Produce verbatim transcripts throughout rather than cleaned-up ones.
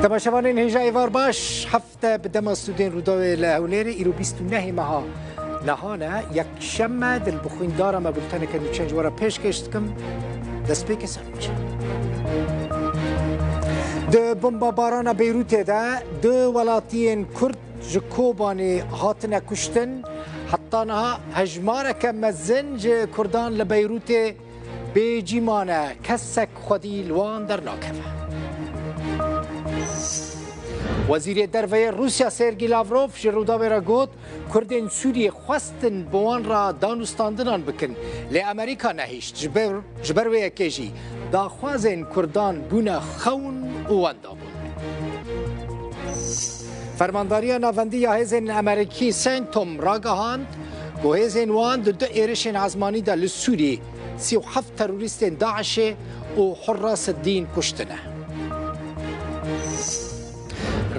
Temaşevanên hêja êvar baş, hefte bi dema stûdiyên Rûdawê li Hewlêrê, îro bîst û nehê meha nihan e, yekşem e, di li bi xwîndara me bulteneke nûçe ji we re pêşkêş dikim. Destpêkê ser nûçe. Di bombabarana Beyrûtê de du welatiyên Kurd ji Kobanê hatine kuştin. Heta niha hejmareke mezin ji Kurdan li Beyrûtê bêcî mane, kesek xwedî li wan dernakeve. Wezîrê Derve yê Rûsya Sergî Lavrov ji Rûdawê re got, Kurdên Sûriyê xwestin bi wan re danûstandinan bikin, lê Amerîka nehişt, ji ber, ji ber wê yekê jî daxwazên Kurdan bûne xewn û wenda bûn. Fermandariya Navendî ya Hêzên Amerîkî CENTCOM ragihand ku hêzên wan di du êrişên ezmanî de li Sûrî sî û heft terorîstên DAIŞê û Hurras Dîn kuştine.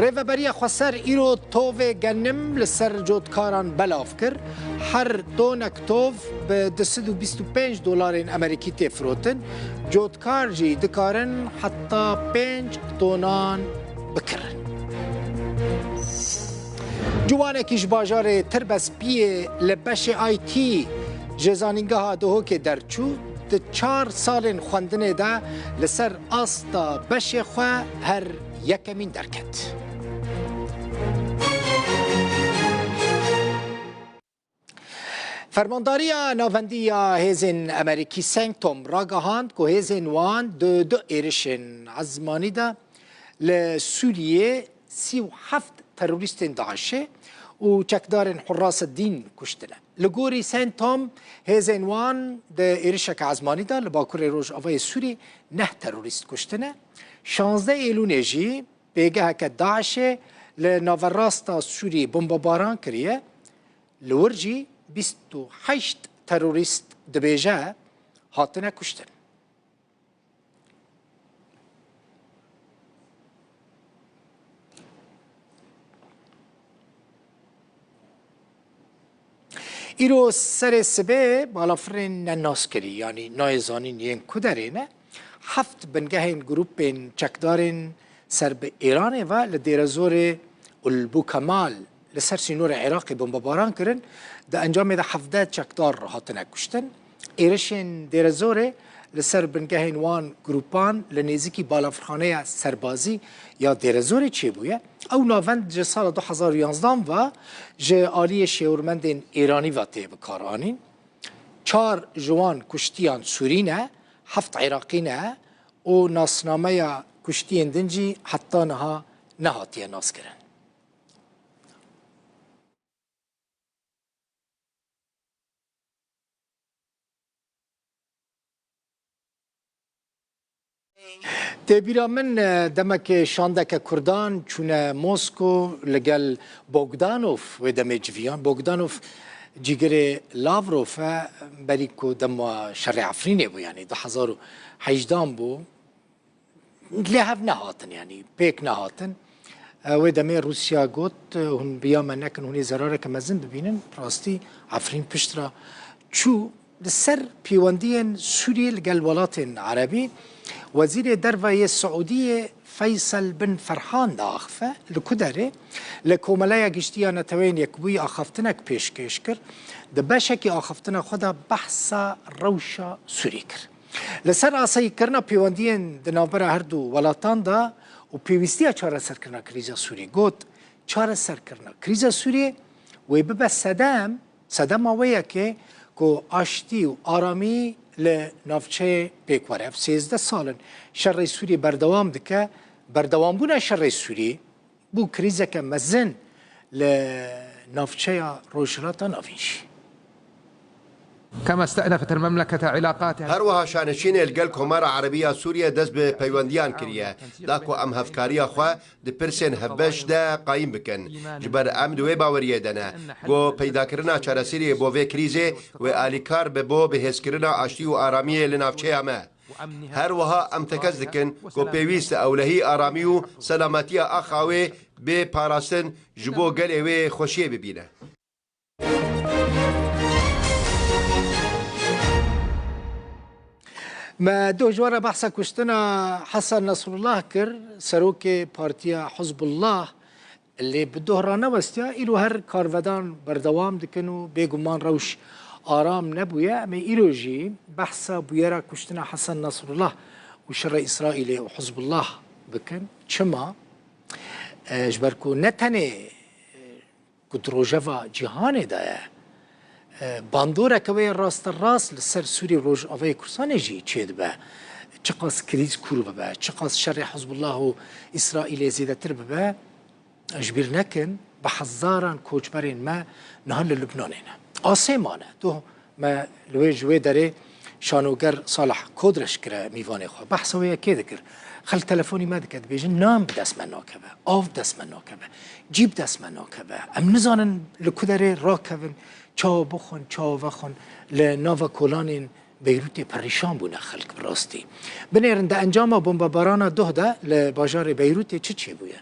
Rêveberiya Xweser îro tovê genim li ser cotkaran belav kir. Her tonek tov bi du sed û bîst û pênc dolarên Amerîkî tê firotin. Cotkar jî dikarin heta pênc tonan bikirin. Ciwanekî ji bajarê Tirbespiyê li beşê I T ji Zanîngeha Duhokê derçû, di çar salên xwendinê de li ser asta beşê xwe her yekemîn derket. Fermandariya Navendî ya Hêzên Amerîkî CENTCOM ragihand ku hêzên wan di du êrişên ezmanî de li Sûriyê sî û heft terorîstên DAIŞê û çekdarên Hurras Dîn kuştine. Li gorî CENTCOM, hêzên wan di êrişeke ezmanî de li bakurê rojavayê Sûrî neh terorîst kuştine. Şazdeh Êlûnê jî pêgeheke DAIŞê li naverasta Sûrî bombebaran kiriye. Li wir jî bîst û heşt terorîst dibêje hatine kuştin. Îro serê sibê balafirên nenaskirî, yanî nayê zanîn yên ku derê ne, heft bingehên grûpên çekdarên ser bi Îranê ve li Dêrezorê û li Bûkemal li ser sînorê Iraqê bombebaran kirin. Di encamê de hevdeh çekdar hatine kuştin. Êrişên Dêrezorê li ser bingehên wan grûpan li nêzîkî balafirxaneya serbazî ya Dêrezorê çêbûye. Ew navend ji sala du hezar û yanzdan ve ji aliyê şêwirmendên Îranî ve tê bikaranîn. Çar ji wan kuştiyan Sûrî ne, heft Iraqî ne û nasnameya kuştiyên din jî heta niha nehatiye naskirin. Tê bîra min, e, demekê şandeke Kurdan çûne Mosko li gel Bogdanov wê demê civiyan. Bogdanov cîgirê Lavrov e, berî ku dema şerê Efrînê bû, yanî du hezar û hejdan bû. Lê hev nehatin, yanî pêk nehatin. E, wê demê Rûsya got, e, hûn bi ya me nekin, hûn ê zerareke mezin bibînin. Rastî Efrîn pişt re çû. Li ser pêwendiyên Sûriyê li gel welatên Erebî, Wezîrê Derve yê Siûdiyê Feysel bin Ferhan diaxife li ku derê li Komeleya Giştî ya Neteweyên Yekbûyî axaftinek pêşkêş kir. Di beşekî axaftina xwe de behsa rewşa Sûriyê kir. Li ser asayîkirina pêwendiyên di navbera her du welatan de û pêwîstiya çareserkirina krîza Sûriyê got, çareserkirina krîza Sûriyê wê bibe sedem, sedema wê yekê ku aştî û aramî li navçeyê pêk were. Ev sêzdeh sal in şerê Sûriyê berdewam dike. Berdewambûna şerê Sûriyê bû krîzeke mezin li navçeya Rojhilata Navîn jî. كما استأنفت المملكة علاقاتها Her wiha şaneşînê li gel Komara Erebî ya Sûriyê dest bi peywendiyan kiriye, da ku em hevkariya xwe di pirsên hevbeş de qayîm bikin. Ji ber em di wê baweriyê de ne, ku peydakirina çareseriyê bo vê krîzê wê alîkar be bo bihêzkirina aştî û aramiyê li navçeya me. Her wiha em tekez dikin ku pêwîst e ewlehî aramî û selametiya axa wê bê parastin ji bo gelê wê xweşiyê bibîne. Me doh ji we re behsa kuştina Hesen Nesrullah kir, serokê Partiya Hizbullah, lê bi doh ranewestiya, îro her karvedan berdewam dikin û bêguman rewş aram nebûye. Em ê îro jî behsa bûyera kuştina Hesen Nesrullah û şerê Îsraîlê û Hizbullah bikin. Çima? E, ji ber ku ne tenê, e, ku di rojeva cîhanê de ye, e, bandoreke wê rasterast li ser Sûrî û Rojavayê Kurdistanê jî çêdibe. Çiqas krîz kûr bibe, çiqas şerê Hizbullah û Îsraîlê zêdetir bibe, ji bîr nekin, bi hezaran koçberên me niha li Lubnanê ne. Asê mane. Tu Me li wê, ji wê derê şanoger Salih Kodreş kire mîvanê xwe. Behsa wê yekê dikir. Xelk telefonî me dike, dibêjin, nan bi dest me nakeve, av bi dest me nakeve, cî bi dest me nakeve. Em nizanin li ku derê rakevin, çawa bixwin, çawa vexwin. Li nava kolanên Beyrûtê perîşan bûne xelk bi rastî. Binêrin di encama bombebarana doh de li bajarê Beyrûtê çi çêbûye?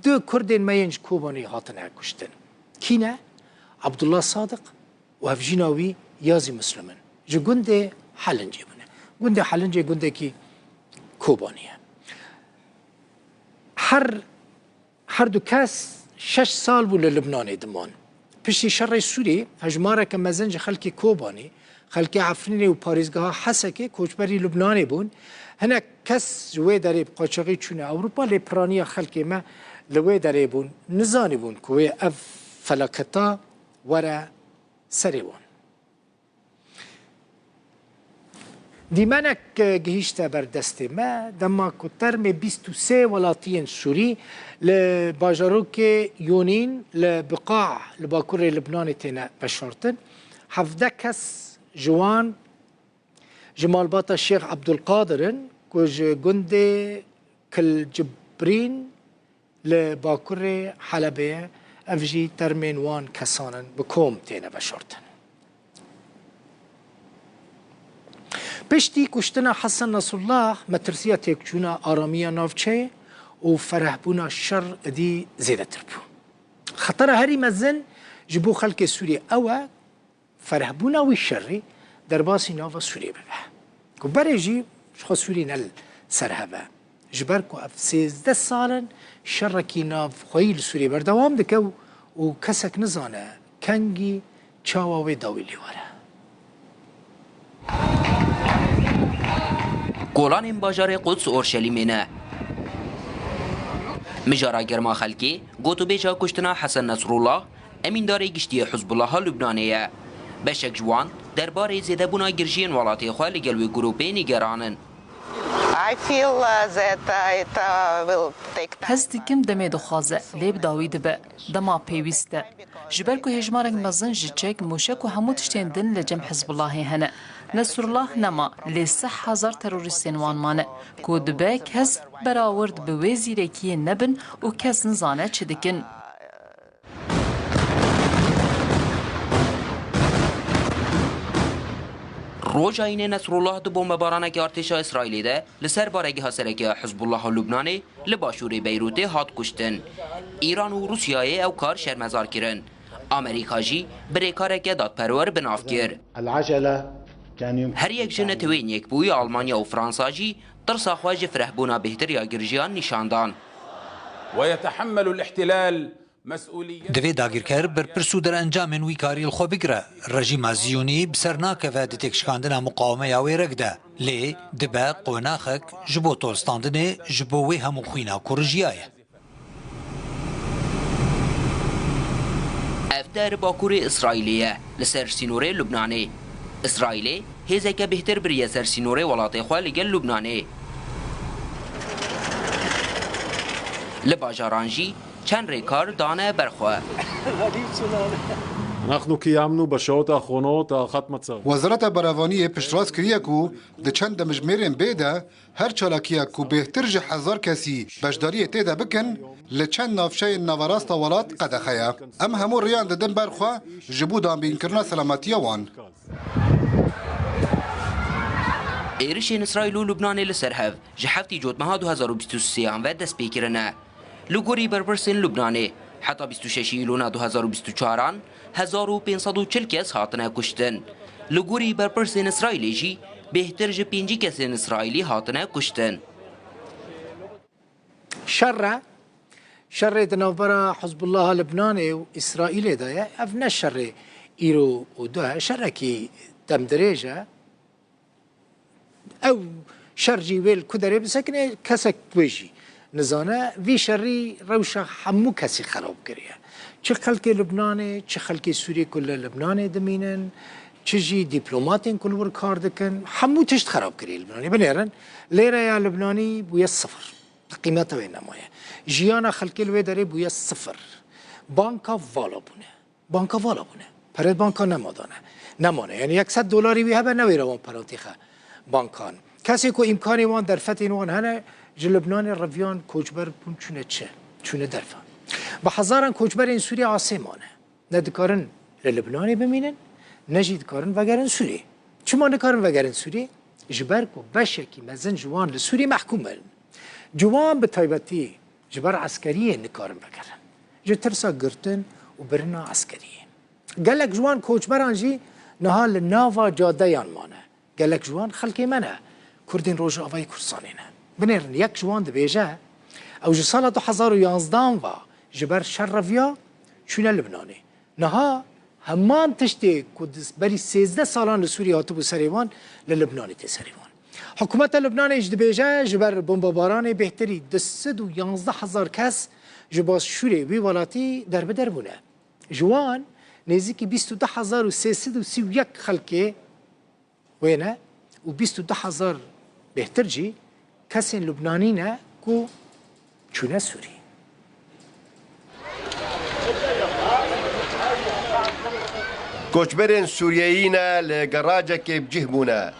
Du Kurdên me yên ji Kobanê hatine kuştin. Kî ne? Abdullah Sadiq û hevjîna wî Yazî Muslim in. Ji gundê Helincê bûne. Gundê Helincê gundekî Kobanî ye. Her, her du kes şeş sal bû li Lubnanê diman. Piştî şerê Sûrî, hejmareke mezin ji xelkê Kobanî, xelkê Efrînê û parêzgeha Hesekê koçberî Lubnanê bûn. Hinek kes ji wê derê bi qaçaxî çûne Ewropa, lê piraniya xelkê me li wê derê bûn. Nizanîbûn ku wê ev felaketa were serê wan. Dîmenek, e, gihîşte ber destê me, dema ku termê bîst û sê welatiyên Sûrî li bajarokê Yonîn li Biqa li bakurê Libnanê têne veşartin. Hevdeh kes ji wan ji malbata Şêx Ebdulqadir in ku ji gundê Kilcibrîn li bakurê Helebê ye, ev jî termên wan kesan in, bi kom têne veşartin. Piştî kuştina Hesen Nesrullah, metirsiya têkçûna aramiya navçeyê û ferehbûna şer êdî zêdetir bû. Xetera herî mezin ji bo xelkê Sûriyê ew e, ferehbûna wî şerî derbasî nava Sûriyê bibe. Ku berê jî ji xwe Sûrî ne li ser hev e. Ji ber ku ev sêzdeh sal in şerekî navxweyî li Sûriyê berdewam dike û, û kesek nizane kengî çawa wê dawî lê were. Kolanên bajarê Quds û Orşelîmê ne. Mijara germa xelkê, gotûbêja kuştina Hesen Nesrullah, emîndarê giştî yê Hizbullaha Lubnanê ye. Beşek ji wan derbarê zêdebûna girjiyên welatê xwe li gel wê grûpê nîgeran in. I feel, uh, that, uh, it, uh, will take time. Hez dikim demê dixwaze, lê bi dawî dibe. Dema pêwîst e. Ji ber ku hêjmarek mezin ji çek, mûşek û hemû tiştên din li cem Hizbullahê hene. Nesrullah nema, lê sih hezar terorîstên wan mane, ku dibe kes berawird bi wê zîrekiyê nebin û kes nizane çi dikin. Roja Înê Nesrullah di bombebaraneke artêşa Îsraîlê de li ser baregeha sereke ya Hizbullaha Lubnanê li başûrê Beyrûtê hat kuştin. Îran û Rûsyayê ew kar şermezar kirin. Amerîka jî birêkareke dadperwer bi nav kir. العجلة كان يمكن. Her yek ji Neteweyên Yekbûyî, Almanya û Fransa jî tirsa xwe ji firehbûna bêhtir ya girjiyan nîşan dan. ويتحمل الاحتلال مسؤولية. Divê dagirker berpirs û derencamên wî karî li xwe bigire. Rejîma Ziyonî bi ser nakeve di têkşikandina muqawemeya wê rek de. Lê dibe qonaxek ji bo tolstandinê ji bo wê hemû xwîna ku rijiyaye. Ev der bakurê Îsraîlê ye, li ser sînorê Lubnanê. Îsraîlê hêzeke bêhtir biriye ser sînorê welatê xwe li gel Lubnanê. Li bajaran jî çend rêkar dane ber xwe. אנחנו קיימנו בשעות האחרונות הערכת מצב. Wezareta Berevaniyê piştrast kiriye ku di çend demjimêrên bê de her çalakiyek ku bêhtir ji hezar kesî beşdariyê tê de bikin, li çend navçeyên naverasta welat qedexe ye. Em hemû riyan didin ber xwe ji bo danbînkirina selametiya wan. Êrişên Îsraîl û Lubnanê li ser hev ji heftê Cotmeha du hezar û bîst û sêyan ve dest pê kirine. Li gorî berpirsên Lubnanê, heta bîst û şeşê Îlona du hezar û bîst û çaran hezar û pênc sed û çil kes hatine kuştin. Li gorî berpirsên Îsraîlê jî Bêhtir ji pêncî kesên Îsraîlî hatine kuştin. Şer e. Şerê di navbera Hizbullaha Libnanê û Îsraîlê de ye. Ev ne şerê îro û do ye. Şerekî demdirêj e. Ew şer jî wê li ku derê bisekine, kesek wê jî nizane. Vî şerî rewşa hemû kesî xerab kiriye. Çi xelkê Libnanê, çi xelkê Sûriyê ku li Libnanê dimînin, çi jî dîplomatên ku li wir kar dikin, hemû tişt xerab kiriye Libnanê. Binêrin, lêreya Libnanî bûye sifir. Qîmeta wê nemaye. Jiyana xelkê li wê derê bûye sifir. Banka vala bûne. Banka vala bûne. Perê banka nemadane. Nemane. Yani yek sed dolarî wî hebe newêre wan pera têxe bankan. Kesê ku îmkanê wan derfetên wan hene, ji Libnanê reviyan koçber bûn çûne çi? Çûne derve. Bi hezaran koçberên Sûriyê asê mane. Ne dikarin li Libnanê bimînin, ne jî dikarin vegerin Sûriyê. Çima nikarin vegerin Sûriyê? Ji ber ku beşekî mezin ji wan li Sûriyê mehkûm in. Ciwan bi taybetî ji ber eskeriyê nikarin vegerin. Ji tirsa girtin û birina eskeriyê. Gelek ji wan koçberan jî niha li nava cadeyan mane. Gelek ji wan xelkê me ne. Kurdên Rojavayê Kurdistanê ne. Binêrin yek ji wan dibêje, ew ji sala du hezar û yanzdehan ve ji ber şer reviya çûne Libnanê. Niha heman tiştê ku di berî sêzdeh salan li Sûriyê hatibû serê wan, li Libnanê tê serê wan. Hikûmeta Libnanê jî dibêje, ji ber bombebaranê bêhtirî du sed û yanzdeh hezar kes ji başûrê wî welatî derbider bûne. Ji wan nêzîkî bîst û du hezar û sê sed û sî û yek xelkê wê ne û bîst û du hezar bêhtir jî kesên Lubnanî ne ku çûne Sûrî. Koçberên Sûriyeyî ne li geracekê bi cih bûne.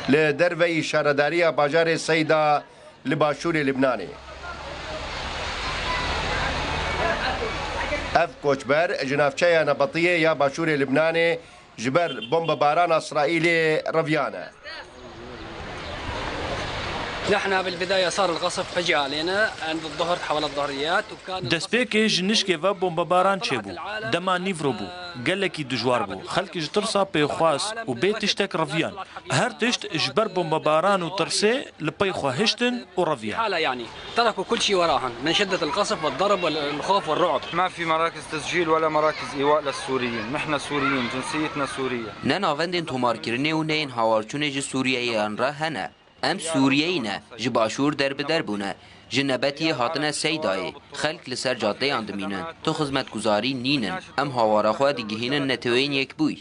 Li derveyî şaredariya bajarê Seyda li başûrê Libnanê. Ev koçber ji navçeya Nebetiyê ya başûrê Libnanê ji ber bombebarana Îsraîlê reviyane. نحن بالبداية صار القصف فجأة علينا عند الظهر حوالي الظهريات وكان Destpêkê ji nişkê ve bombebaran çêbû. Dema nîvro bû. Gelekî dijwar bû. Xelk ji tirsa pêxwaz û bê tiştek reviyan. Her tişt ji ber bombebaran û tirsê li pey xwe hiştin û reviyan. حالة يعني تركوا كل شيء وراهم من شدة القصف والضرب والخوف والرعب. ما في مراكز تسجيل ولا مراكز إيواء للسوريين. نحن سوريين، جنسيتنا سورية. Ne navendên tomarkirinê û ne yên hawarçûnê ji Sûriyeyan re hene. Em Sûriyeyî ne, ji başûr derbider bûne. Ji Nebetiyê hatine Seydayê. Xelk li ser cadeyan dimînin. Tu xizmetguzarî nînin. Em hawara xwe digihînin Neteweyên Yekbûyî.